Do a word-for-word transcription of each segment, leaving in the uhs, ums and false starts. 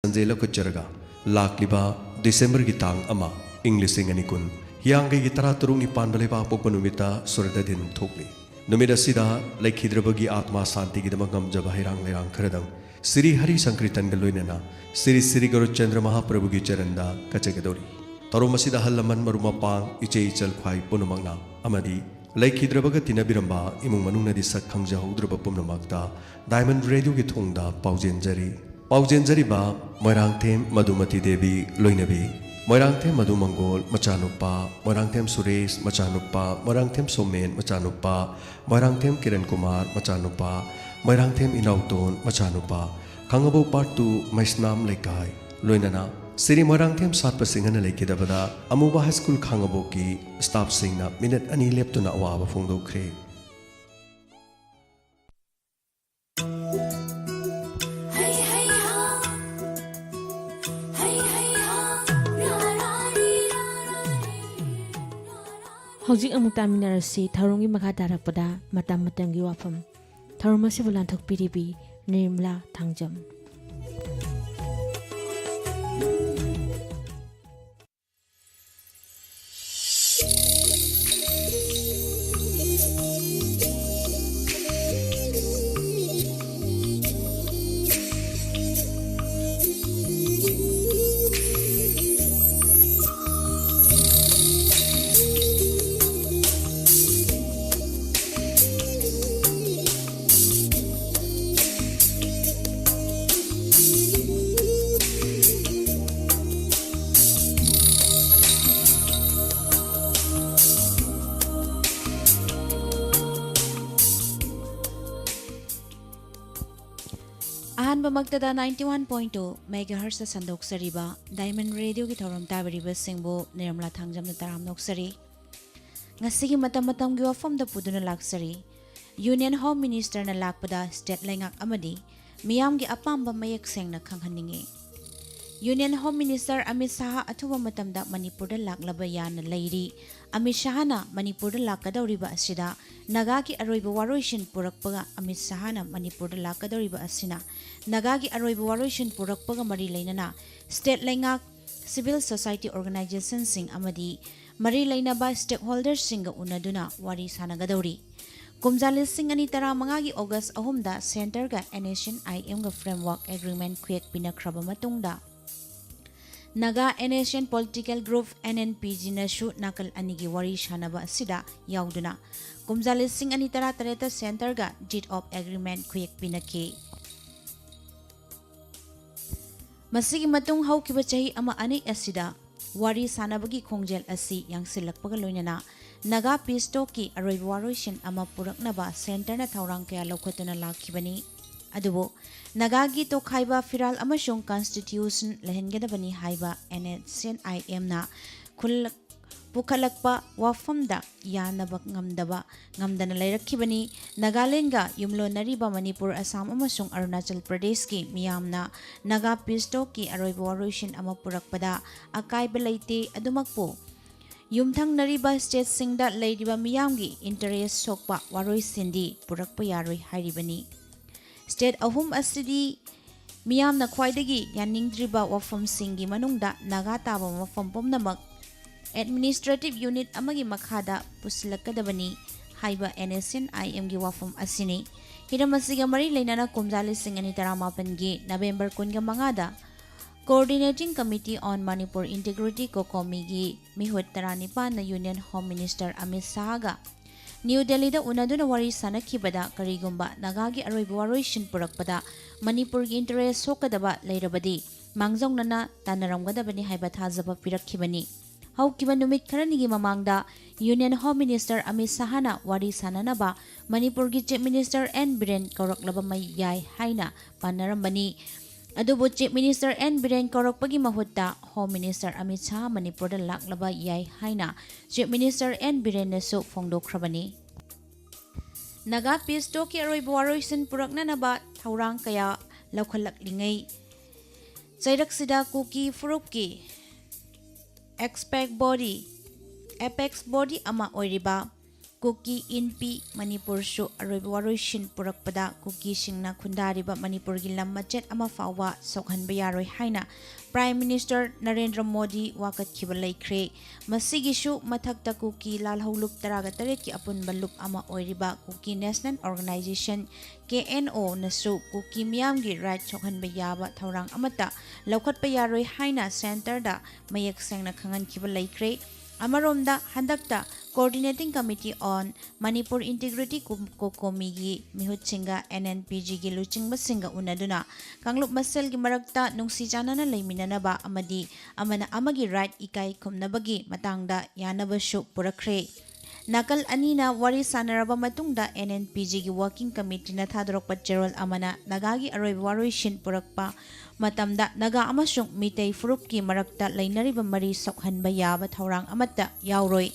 ꯁꯟꯖꯦ ꯂꯧꯈꯠꯆꯔꯒ ꯂꯥꯛꯂꯤꯕ ꯗꯤꯁꯦꯝꯕꯔꯒꯤ ꯇꯥꯡ ꯑꯃ, ꯏꯪ ꯂꯤꯁꯤꯡ ꯑꯅꯤ ꯀꯨꯟ, ꯍꯤꯌꯥꯡꯒꯩꯒꯤ ꯇꯔꯥ ꯇꯔꯨꯛꯅꯤ ꯄꯥꯟꯕ ꯂꯩꯕꯥꯛ ꯄꯣꯛꯄ ꯅꯨꯃꯤꯠꯇ ꯁꯨꯔꯗ ꯗꯤꯟ ꯊꯣꯛꯂꯤ꯫ ꯅꯨꯃꯤꯠ ꯑꯁꯤꯗ ꯂꯩꯈꯤꯗ꯭ꯔꯕꯒꯤ ꯑꯥꯠꯃꯥ ꯁꯥꯟꯇꯤꯒꯤꯗꯃꯛ ꯉꯝꯖꯕ ꯍꯩꯔꯥꯡ ꯂꯩꯔꯥꯡ ꯈꯔꯗꯪ ꯁ꯭ꯔꯤ ꯍꯔꯤ ꯁꯪꯀ꯭ꯔꯤꯇꯟꯒ ꯂꯣꯏꯅꯅ ꯁ꯭ꯔꯤ ꯁ꯭ꯔꯤ ꯒꯧꯔꯆꯟꯗ꯭ꯔ ꯃꯍꯥꯄ꯭ꯔꯚꯨꯒꯤ ꯆꯔꯟꯗ ꯀꯠꯆꯒꯗꯧꯔꯤ꯫ ꯊꯧꯔꯝ ꯑꯁꯤꯗ ꯑꯍꯜ ꯂꯃꯟ, ꯃꯔꯨꯞ ꯃꯄꯥꯡ, ꯏꯆꯦ ꯏꯆꯜ ꯈ꯭ꯋꯥꯏ ꯄꯨꯝꯅꯃꯛꯅ ꯑꯃꯗꯤ ꯂꯩꯈꯤꯗ꯭ꯔꯕꯒ ꯇꯤꯟꯅꯕꯤꯔꯝꯕ ꯏꯃꯨꯡ ꯃꯅꯨꯡꯅꯗꯤ ꯁꯛ ꯈꯪꯖꯍꯧꯗ꯭ꯔꯕ ꯄꯨꯝꯅꯃꯛꯇ ꯗꯥꯏꯃꯟ ꯔꯦꯗꯤꯑꯣꯒꯤ ꯊꯣꯡꯗ ꯄꯥꯎꯖꯦꯟꯖꯔꯤ꯫ ꯄꯥꯎꯖꯦꯟꯖꯔꯤꯕ ꯃꯣꯏꯔꯥꯡꯊꯦꯝ ꯃꯙꯨꯃꯇꯤ ꯗꯦꯕꯤ ꯂꯣꯏꯅꯕꯤ, ꯃꯣꯏꯔꯥꯡꯊꯦꯝ ꯃꯙꯨ ꯃꯪꯒꯣꯜ ꯃꯆꯥꯅꯨꯄꯥ, ꯃꯣꯏꯔꯥꯡꯊꯦꯝ ꯁꯨꯔꯦꯁ ꯃꯆꯥꯅꯨꯄꯥ, ꯃꯣꯏꯔꯥꯡꯊꯦꯝ ꯁꯣꯃꯦꯟ ꯃꯆꯥꯅꯨꯄꯥ, ꯃꯣꯏꯔꯥꯡꯊꯦꯝ ꯀꯤꯔꯟ ꯀꯨꯃꯥꯔ ꯃꯆꯥꯅꯨꯄꯥ, ꯃꯣꯏꯔꯥꯡꯊꯦꯝ ꯏꯅꯥꯎꯇꯣꯟ ꯃꯆꯥꯅꯨꯄꯥ, ꯈꯥꯡꯉꯕꯣꯛ ꯄꯥꯔꯠ ꯇꯨ ꯃꯩꯁꯅꯥꯝ ꯂꯩꯀꯥꯏ, ꯂꯣꯏꯅꯅ ꯁ꯭ꯔꯤ ꯃꯣꯏꯔꯥꯡꯊꯦꯝ ꯁꯥꯠꯄ ꯁꯤꯡꯍꯅ ꯂꯩꯈꯤꯗꯕꯗ ꯑꯃꯨꯕ ꯍꯥꯏ ꯁ꯭ꯀꯨꯜ ꯈꯥꯡꯉꯕꯣꯛꯀꯤ ꯁ꯭ꯇꯥꯐꯁꯤꯡꯅ ꯃꯤꯅꯠ ꯑꯅꯤ ꯂꯦꯞꯇꯨꯅ ꯑꯋꯥꯕ ꯐꯣꯡꯗꯣꯛꯈ꯭ꯔꯦ꯫ ꯍꯧꯖꯤꯛ ꯑꯃꯨꯛ ꯇꯥꯃꯤꯟꯅꯔꯁꯤ ꯊꯧꯔꯝꯒꯤ ꯃꯈꯥ ꯇꯥꯔꯛꯄꯗ ꯃꯇꯝ ꯃꯇꯝꯒꯤ ꯋꯥꯐꯝ꯫ ꯊꯧꯔꯝ ꯑꯁꯤꯕꯨ ꯂꯥꯟꯊꯣꯛꯄꯤꯔꯤꯕꯤ ꯅꯤꯔꯃꯂꯥ ꯊꯥꯡꯖꯝ꯫ ꯑꯍꯥꯟꯕꯃꯛꯇꯗ ninety one point two megahertz ꯁꯟꯗꯣꯛꯆꯔꯤꯕ ꯗꯥꯏꯃꯟ ꯔꯦꯗꯤꯑꯣꯒꯤ ꯊꯧꯔꯝ ꯇꯥꯕꯤꯔꯤꯕꯁꯤꯡꯕꯨ ꯅꯤꯔꯃꯂꯥ ꯊꯥꯡꯖꯝꯅ ꯇꯔꯥꯝꯅ ꯑꯣꯛꯆꯔꯤ꯫ ꯉꯁꯤꯒꯤ ꯃꯇꯝ ꯃꯇꯝꯒꯤ ꯋꯥꯐꯝꯗ ꯄꯨꯗꯨꯅ ꯂꯥꯛꯆꯔꯤ꯫ Union Home Ministerꯅ ꯂꯥꯛꯄꯗ state ꯂꯩꯉꯥꯛ ꯑꯃꯗꯤ ꯃꯤꯌꯥꯝꯒꯤ ꯑꯄꯥꯝꯕ ꯃꯌꯦꯛ ꯁꯦꯡꯅ ꯈꯪꯍꯟꯅꯤꯡꯏ꯫ Union Home Minister Amit Shah ꯑꯊꯨꯕ ꯃꯇꯝꯗ ꯃꯅꯤꯄꯨꯔꯗ ꯂꯥꯛꯂꯕ ꯌꯥꯅ ꯂꯩꯔꯤ꯫ ꯑꯃꯤꯠ ꯁꯍꯥꯅ ꯃꯅꯤꯄꯨꯔꯗ ꯂꯥꯛꯀꯗꯧꯔꯤꯕ ꯑꯁꯤꯗ ꯅꯥꯒꯥꯒꯤ ꯑꯔꯣꯏꯕ ꯋꯥꯔꯣꯏꯁꯤꯟ ꯄꯨꯔꯛꯄꯒ, ꯑꯃꯤꯠ ꯁꯍꯥꯅ ꯃꯅꯤꯄꯨꯔꯗ ꯂꯥꯛꯀꯗꯧꯔꯤꯕ ꯑꯁꯤꯅ ꯅꯥꯒꯥꯒꯤ ꯑꯔꯣꯏꯕ ꯋꯥꯔꯣꯏꯁꯤꯟ ꯄꯨꯔꯛꯄꯒ ꯃꯔꯤ ꯂꯩꯅꯅ state ꯂꯩꯉꯥꯛ, civil society organizationꯁꯤꯡ ꯑꯃꯗꯤ ꯃꯔꯤ ꯂꯩꯅꯕ stakeholderꯁꯤꯡꯒ ꯎꯅꯗꯨꯅ ꯋꯥꯔꯤ ꯁꯥꯟꯅꯒꯗꯧꯔꯤ꯫ ꯀꯨꯝꯖꯥ ꯂꯤꯁꯤꯡ ꯑꯅꯤ ꯇꯔꯥꯃꯉꯥꯒꯤ August ꯑꯍꯨꯝꯗ centreꯒ NSCN-IMꯒ framework agreement ꯈꯨꯌꯦꯛ ꯄꯤꯅꯈ꯭ꯔꯕ ꯃꯇꯨꯡꯗ, ꯅꯥꯒꯥ NSCN political group NNPGꯅꯁꯨ ꯅꯥꯀꯜ ꯑꯅꯤꯒꯤ ꯋꯥꯔꯤ ꯁꯥꯟꯅꯕ ꯑꯁꯤꯗ ꯌꯥꯎꯗꯨꯅ ꯀꯨꯝꯖꯥ ꯂꯤꯁꯤꯡ ꯑꯅꯤ ꯇꯔꯥꯇꯔꯦꯠꯇ centreꯒ deed of agreement ꯈꯨꯌꯦꯛ ꯄꯤꯅꯈꯤ꯫ ꯃꯁꯤꯒꯤ ꯃꯇꯨꯡ ꯍꯧꯈꯤꯕ ꯆꯍꯤ ꯑꯃ ꯑꯅꯤ ꯑꯁꯤꯗ ꯋꯥꯔꯤ ꯁꯥꯟꯅꯕꯒꯤ ꯈꯣꯡꯖꯦꯜ ꯑꯁꯤ ꯌꯥꯡꯁꯤꯜꯂꯛꯄꯒ ꯂꯣꯏꯅꯅ ꯅꯥꯒꯥ peace talkꯀꯤ ꯑꯔꯣꯏꯕ ꯋꯥꯔꯣꯏꯁꯤꯟ ꯑꯃ ꯄꯨꯔꯛꯅꯕ centreꯅ ꯊꯧꯔꯥꯡ ꯀꯌꯥ ꯂꯧꯈꯠꯇꯨꯅ ꯂꯥꯛꯈꯤꯕꯅꯤ꯫ ꯑꯗꯨꯕꯨ ꯅꯥꯒꯥꯒꯤ ꯇꯣꯈꯥꯏꯕ ꯐꯤꯔꯥꯜ ꯑꯃꯁꯨꯡ constitution ꯂꯩꯍꯟꯒꯗꯕꯅꯤ ꯍꯥꯏꯕ NSCN-IMꯅ ꯈꯨꯜ-, ꯄꯨꯈꯠꯂꯛꯄ ꯋꯥꯐꯝꯗ ꯌꯥꯅꯕ ꯉꯝꯗꯕ, ꯉꯝꯗꯅ ꯂꯩꯔꯛꯈꯤꯕꯅꯤ꯫ ꯅꯥꯒꯥꯂꯦꯟꯒ ꯌꯨꯝꯂꯣꯟꯅꯔꯤꯕ ꯃꯅꯤꯄꯨꯔ, ꯑꯁꯥꯝ ꯑꯃꯁꯨꯡ ꯑꯔꯨꯅꯥꯆꯜ ꯄ꯭ꯔꯗꯦꯁꯀꯤ ꯃꯤꯌꯥꯝꯅ ꯅꯥꯒꯥ peace talkꯀꯤ ꯑꯔꯣꯏꯕ ꯋꯥꯔꯣꯏꯁꯤꯟ ꯑꯃ ꯄꯨꯔꯛꯄꯗ ꯑꯀꯥꯏꯕ ꯂꯩꯇꯦ꯫ ꯑꯗꯨꯃꯛꯄꯨ ꯌꯨꯝꯊꯪꯅꯔꯤꯕ stateꯁꯤꯡꯗ ꯂꯩꯔꯤꯕ ꯃꯤꯌꯥꯝꯒꯤ interest ꯁꯣꯛꯄ ꯋꯥꯔꯣꯏꯁꯤꯟꯗꯤ ꯄꯨꯔꯛꯄ ꯌꯥꯔꯣꯏ ꯍꯥꯏꯔꯤꯕꯅꯤ꯫ State ꯑꯍꯨꯝ ꯑꯁꯤꯗꯤ ꯃꯤꯌꯥꯝꯅ ꯈ꯭ꯋꯥꯏꯗꯒꯤ ꯌꯥꯅꯤꯡꯗ꯭ꯔꯤꯕ ꯋꯥꯐꯝꯁꯤꯡꯒꯤ ꯃꯅꯨꯡꯗ ꯅꯥꯒꯥ ꯇꯥꯕ ꯃꯐꯝ ꯄꯨꯝꯅꯃꯛ administrative unit ꯑꯃꯒꯤ ꯃꯈꯥꯗ ꯄꯨꯁꯤꯜꯂꯛꯀꯗꯕꯅꯤ ꯍꯥꯏꯕ NSCN-IMꯒꯤ ꯋꯥꯐꯝ ꯑꯁꯤꯅꯤ꯫ ꯍꯤꯔꯝ ꯑꯁꯤꯒ ꯃꯔꯤ ꯂꯩꯅꯅ ꯀꯨꯝꯖꯥ ꯂꯤꯁꯤꯡ ꯑꯅꯤ ꯇꯔꯥꯃꯥꯄꯟꯒꯤ November ꯀꯨꯟꯃꯉꯥꯗ Coordinating Committee on Manipur Integrity, COCOMIꯒꯤ ꯃꯤꯍꯨꯠ ꯇꯔꯥꯅꯤꯄꯥꯟꯅ Union Home Minister ꯑꯃꯤꯠ ꯁꯥꯍꯒ ꯅ꯭ꯌꯨ ꯗꯦꯜꯂꯤꯗ ꯎꯅꯗꯨꯅ ꯋꯥꯔꯤ ꯁꯥꯟꯅꯈꯤꯕꯗ, ꯀꯔꯤꯒꯨꯝꯕ ꯅꯥꯒꯥꯒꯤ ꯑꯔꯣꯏꯕ ꯋꯥꯔꯣꯏꯁꯤꯟ ꯄꯨꯔꯛꯄꯗ ꯃꯅꯤꯄꯨꯔꯒꯤ interest ꯁꯣꯛꯀꯗꯕ ꯂꯩꯔꯕꯗꯤ ꯃꯥꯡꯖꯧꯅꯅ ꯇꯥꯟꯅꯔꯝꯒꯗꯕꯅꯤ ꯍꯥꯏꯕ ꯊꯥꯖꯕ ꯄꯤꯔꯛꯈꯤꯕꯅꯤ꯫ ꯍꯧꯈꯤꯕ ꯅꯨꯃꯤꯠ ꯈꯔꯅꯤꯒꯤ ꯃꯃꯥꯡꯗ Union Home Minister ꯑꯃꯤꯠ ꯁꯥꯍꯅ ꯋꯥꯔꯤ ꯁꯥꯟꯅꯅꯕ ꯃꯅꯤꯄꯨꯔꯒꯤ Chief Minister N ꯕꯤꯔꯦꯟ ꯀꯧꯔꯛꯂꯕ ꯃꯩ ꯌꯥꯏ ꯍꯥꯏꯅ ꯄꯥꯅꯔꯝꯕꯅꯤ꯫ ꯑꯗꯨꯕꯨ Chief Minister N ꯕꯤꯔꯦꯟ ꯀꯧꯔꯛꯄꯒꯤ ꯃꯍꯨꯠꯇ Home Minister ꯑꯃꯤꯠ ꯁꯥꯍ ꯃꯅꯤꯄꯨꯔꯗ ꯂꯥꯛꯂꯕ ꯌꯥꯏ ꯍꯥꯏꯅ Chief Minister N ꯕꯤꯔꯦꯟꯅꯁꯨ ꯐꯣꯡꯗꯣꯛꯈ꯭ꯔꯕꯅꯤ꯫ Naga peace talkꯀꯤ ꯑꯔꯣꯏꯕ ꯋꯥꯔꯣꯏꯁꯤꯟ ꯄꯨꯔꯛꯅꯅꯕ ꯊꯧꯔꯥꯡ ꯀꯌꯥ ꯂꯧꯈꯠꯂꯛꯂꯤꯉꯩ ꯆꯩꯔꯛꯁꯤꯗ ꯀꯨꯀꯤ ꯐꯨꯔꯨꯞꯀꯤ expert body ꯑꯦꯄꯦꯛꯁ ꯕꯣꯗꯤ ꯑꯃ ꯑꯣꯏꯔꯤꯕ ꯀꯨꯀꯤ ꯏꯟꯄꯤ ꯃꯅꯤꯄꯨꯔꯁꯨ ꯑꯔꯣꯏꯕ ꯋꯥꯔꯣꯏꯁꯤꯟ ꯄꯨꯔꯛꯄꯗ ꯀꯨꯀꯤꯁꯤꯡꯅ ꯈꯨꯟꯗꯥꯔꯤꯕ ꯃꯅꯤꯄꯨꯔꯒꯤ ꯂꯝ ꯃꯆꯦꯠ ꯑꯃ ꯐꯥꯎꯕ ꯁꯣꯛꯍꯟꯕ ꯌꯥꯔꯣꯏ ꯍꯥꯏꯅ ꯄ꯭ꯔꯥꯏꯝ ꯃꯤꯅꯤꯁꯇꯔ ꯅꯔꯦꯟꯗ꯭ꯔ ꯃꯣꯗꯤ ꯋꯥꯀꯠꯈꯤꯕ ꯂꯩꯈ꯭ꯔꯦ꯫ ꯃꯁꯤꯒꯤꯁꯨ ꯃꯊꯛꯇ ꯀꯨꯀꯤ ꯂꯥꯜꯍꯧꯂꯨꯞ ꯇꯔꯥꯒ ꯇꯔꯦꯠꯀꯤ ꯑꯄꯨꯟꯕ ꯂꯨꯞ ꯑꯃ ꯑꯣꯏꯔꯤꯕ ꯀꯨꯀꯤ ꯅꯦꯁꯅꯦꯜ ꯑꯣꯔꯒꯅꯥꯏꯖꯦꯁꯟ, ꯀꯦ ꯑꯦꯟ ꯑꯣꯅꯁꯨ ꯀꯨꯀꯤ ꯃꯤꯌꯥꯝꯒꯤ ꯔꯥꯏꯠ ꯁꯣꯛꯍꯟꯕ ꯌꯥꯕ ꯊꯧꯔꯥꯡ ꯑꯃꯠꯇ ꯂꯧꯈꯠꯄ ꯌꯥꯔꯣꯏ ꯍꯥꯏꯅ ꯁꯦꯟꯇꯔꯗ ꯃꯌꯦꯛ ꯁꯦꯡꯅ ꯈꯪꯍꯟꯈꯤꯕ ꯂꯩꯈ꯭ꯔꯦ꯫ ꯑꯃꯔꯣꯝꯗ, ꯍꯟꯗꯛꯇ Coordinating Committee on Manipur Integrity, ꯀꯣ-, ꯀꯣꯀꯣꯃꯤꯒꯤ ꯃꯤꯍꯨꯠꯁꯤꯡꯒ ꯑꯦꯟ ꯑꯦꯟ ꯄꯤ ꯖꯤꯒꯤ ꯂꯨꯆꯤꯡꯕꯁꯤꯡꯒ ꯎꯅꯗꯨꯅ ꯀꯥꯡꯂꯨꯞ ꯃꯁꯦꯜꯒꯤ ꯃꯔꯛꯇ ꯅꯨꯡꯁꯤ ꯆꯥꯟꯅꯅ ꯂꯩꯃꯤꯟꯅꯅꯕ ꯑꯃꯗꯤ ꯑꯃꯅ ꯑꯃꯒꯤ ꯔꯥꯏꯠ ꯏꯀꯥꯏ ꯈꯨꯝꯅꯕꯒꯤ ꯃꯇꯥꯡꯗ ꯌꯥꯅꯕꯁꯨ ꯄꯨꯔꯛꯈ꯭ꯔꯦ꯫ ꯅꯥꯀꯜ ꯑꯅꯤꯅ ꯋꯥꯔꯤ ꯁꯥꯟꯅꯔꯕ ꯃꯇꯨꯡꯗ ꯑꯦꯟ ꯑꯦꯟ ꯄꯤ ꯖꯤꯒꯤ ꯋꯥꯔꯀꯤꯡ ꯀꯃꯤꯇꯤꯅ ꯊꯥꯗꯣꯔꯛꯄ ꯆꯦꯔꯣꯜ ꯑꯃꯅ ꯅꯥꯒꯥꯒꯤ ꯑꯔꯣꯏꯕ ꯋꯥꯔꯣꯏꯁꯤꯟ ꯄꯨꯔꯛꯄ ꯃꯇꯝꯗ ꯅꯥꯒꯥ ꯑꯃꯁꯨꯡ ꯃꯤꯇꯩ ꯐꯨꯔꯨꯞꯀꯤ ꯃꯔꯛꯇ ꯂꯩꯅꯔꯤꯕ ꯃꯔꯤ ꯁꯣꯛꯍꯟꯕ ꯌꯥꯕ ꯊꯧꯔꯥꯡ ꯑꯃꯠꯇ ꯌꯥꯎꯔꯣꯏ꯫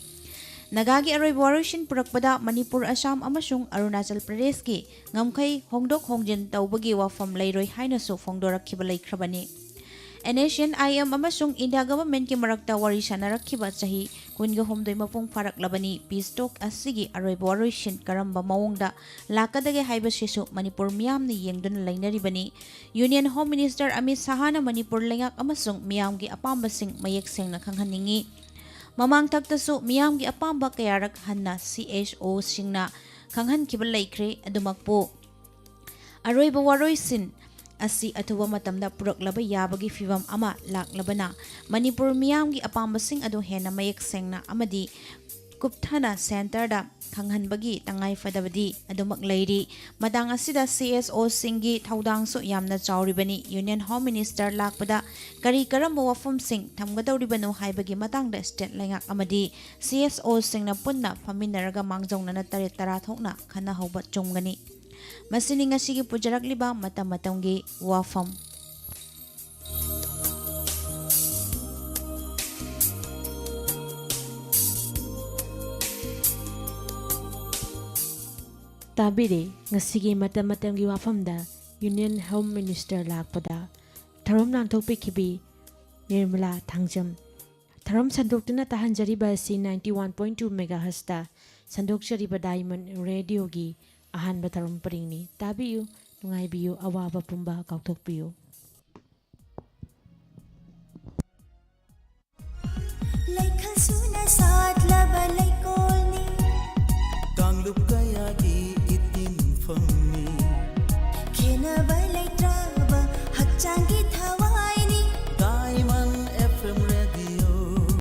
ꯅꯥꯒꯥꯒꯤ ꯑꯔꯣꯏꯕ ꯋꯥꯔꯣꯏꯁꯤꯟ ꯄꯨꯔꯛꯄꯗ ꯃꯅꯤꯄꯨꯔ, ꯑꯁꯥꯝ ꯑꯃꯁꯨꯡ ꯑꯔꯨꯅꯥꯆꯜ ꯄ꯭ꯔꯗꯦꯁꯀꯤ ꯉꯝꯈꯩ ꯍꯣꯡꯗꯣꯛ ꯍꯣꯡꯖꯤꯟ ꯇꯧꯕꯒꯤ ꯋꯥꯐꯝ ꯂꯩꯔꯣꯏ ꯍꯥꯏꯅꯁꯨ ꯐꯣꯡꯗꯣꯔꯛꯈꯤꯕ ꯂꯩꯈ꯭ꯔꯕꯅꯤ꯫ N S N I M ꯑꯃꯁꯨꯡ ꯏꯟꯗꯤꯌꯥ ꯒꯚꯔꯟꯃꯦꯟꯠꯀꯤ ꯃꯔꯛꯇ ꯋꯥꯔꯤ ꯁꯥꯟꯅꯔꯛꯈꯤꯕ ꯆꯍꯤ ꯀꯨꯟꯒ ꯍꯨꯝꯗꯣꯏ ꯃꯄꯨꯡ ꯐꯥꯔꯛꯂꯕꯅꯤ꯫ ꯄꯤꯁ ꯇꯣꯛ ꯑꯁꯤꯒꯤ ꯑꯔꯣꯏꯕ ꯋꯥꯔꯣꯏꯁꯤꯟ ꯀꯔꯝꯕ ꯃꯑꯣꯡꯗ ꯂꯥꯛꯀꯗꯒꯦ ꯍꯥꯏꯕꯁꯤꯁꯨ ꯃꯅꯤꯄꯨꯔ ꯃꯤꯌꯥꯝꯅ ꯌꯦꯡꯗꯨꯅ ꯂꯩꯅꯔꯤꯕꯅꯤ꯫ ꯌꯨꯅꯤꯌꯟ ꯍꯣꯝ ꯃꯤꯅꯤꯁꯇꯔ ꯑꯃꯤꯠ ꯁꯍꯥꯅ ꯃꯅꯤꯄꯨꯔ ꯂꯩꯉꯥꯛ ꯑꯃꯁꯨꯡ ꯃꯤꯌꯥꯝꯒꯤ ꯑꯄꯥꯝꯕꯁꯤꯡ ꯃꯌꯦꯛ ꯁꯦꯡꯅ ꯈꯪꯍꯟꯅꯤꯡꯏ꯫ ꯃꯃꯥꯡ ꯊꯛꯇꯁꯨ ꯃꯤꯌꯥꯝꯒꯤ ꯑꯄꯥꯝꯕ ꯀꯌꯥꯔꯛ ꯍꯟꯅ ꯁꯤ ꯑꯦꯁ ꯑꯣꯁꯤꯡꯅ ꯈꯪꯍꯟꯈꯤꯕ ꯂꯩꯈ꯭ꯔꯦ꯫ ꯑꯗꯨꯃꯛꯄꯨ, ꯑꯔꯣꯏꯕ ꯋꯥꯔꯣꯏꯁꯤꯟ ꯑꯁꯤ ꯑꯊꯨꯕ ꯃꯇꯝꯗ ꯄꯨꯔꯛꯂꯕ ꯌꯥꯕꯒꯤ ꯐꯤꯚꯝ ꯑꯃ ꯂꯥꯛꯂꯕꯅ, ꯃꯅꯤꯄꯨꯔ ꯃꯤꯌꯥꯝꯒꯤ ꯑꯄꯥꯝꯕꯁꯤꯡ ꯑꯗꯨ ꯍꯦꯟꯅ ꯃꯌꯦꯛ ꯁꯦꯡꯅ ꯑꯃꯗꯤ ꯀꯨꯞꯊꯅ ꯁꯦꯟꯇꯔꯗ ꯈꯪꯍꯟꯕꯒꯤ ꯇꯉꯥꯏ ꯐꯗꯕꯗꯤ ꯑꯗꯨꯃꯛ ꯂꯩꯔꯤ꯫ ꯃꯇꯥꯡ ꯑꯁꯤꯗ ꯁꯤ ꯑꯦꯁ ꯑꯣꯁꯤꯡꯒꯤ ꯊꯧꯗꯥꯡꯁꯨ ꯌꯥꯝꯅ ꯆꯥꯎꯔꯤꯕꯅꯤ꯫ ꯌꯨꯅꯤꯌꯟ ꯍꯣꯝ ꯃꯤꯅꯤꯁꯇꯔ ꯂꯥꯛꯄꯗ ꯀꯔꯤ ꯀꯔꯝꯕ ꯋꯥꯐꯝꯁꯤꯡ ꯊꯝꯒꯗꯧꯔꯤꯕꯅꯣ ꯍꯥꯏꯕꯒꯤ ꯃꯇꯥꯡꯗ ꯁ꯭ꯇꯦꯠ ꯂꯩꯉꯥꯛ ꯑꯃꯗꯤ ꯁꯤ ꯑꯦꯁ ꯑꯣꯁꯤꯡꯅ ꯄꯨꯟꯅ ꯐꯝꯃꯤꯟꯅꯔꯒ ꯃꯥꯡꯖꯧꯅꯅ ꯇꯔꯦꯠ ꯇꯔꯥ ꯊꯣꯛꯅ ꯈꯟꯅꯍꯧꯕ ꯆꯨꯝꯒꯅꯤ꯫ ꯃꯁꯤꯅꯤ ꯉꯁꯤꯒꯤ ꯄꯨꯖꯔꯛꯂꯤꯕ ꯃꯇꯝ ꯃꯇꯝꯒꯤ ꯋꯥꯐꯝ꯫ ꯇꯥꯕꯤꯔꯦ ꯉꯁꯤꯒꯤ ꯃꯇꯝ ꯃꯇꯝꯒꯤ ꯋꯥꯐꯝꯗ ꯌꯨꯅꯤꯌꯟ ꯍꯣꯝ ꯃꯤꯅꯤꯁꯇꯔ ꯂꯥꯛꯄꯗ ꯊꯧꯔꯝ ꯂꯥꯡꯊꯣꯛꯄꯤꯈꯤꯕꯤ ꯅꯤꯔꯃꯂꯥ ꯊꯥꯡꯖꯝ꯫ ꯊꯧꯔꯝ ꯁꯟꯗꯣꯛꯇꯨꯅ ꯇꯥꯍꯟꯖꯔꯤꯕ ꯑꯁꯤ ninety one point two megahertzꯇ ꯁꯟꯗꯣꯛꯆꯔꯤꯕ Diamond Radioꯒꯤ ꯑꯍꯥꯟꯕ ꯊꯧꯔꯝ ꯄꯔꯤꯡꯅꯤ꯫ ꯇꯥꯕꯤꯌꯨ, ꯅꯨꯡꯉꯥꯏꯕꯤꯌꯨ, ꯑꯋꯥꯕ ꯄꯨꯝꯕ ꯀꯥꯎꯊꯣꯛꯄꯤꯌꯨ꯫ ꯂꯩꯈꯜ ꯁꯨꯅ ꯁꯥꯠꯂꯕ ꯂꯩ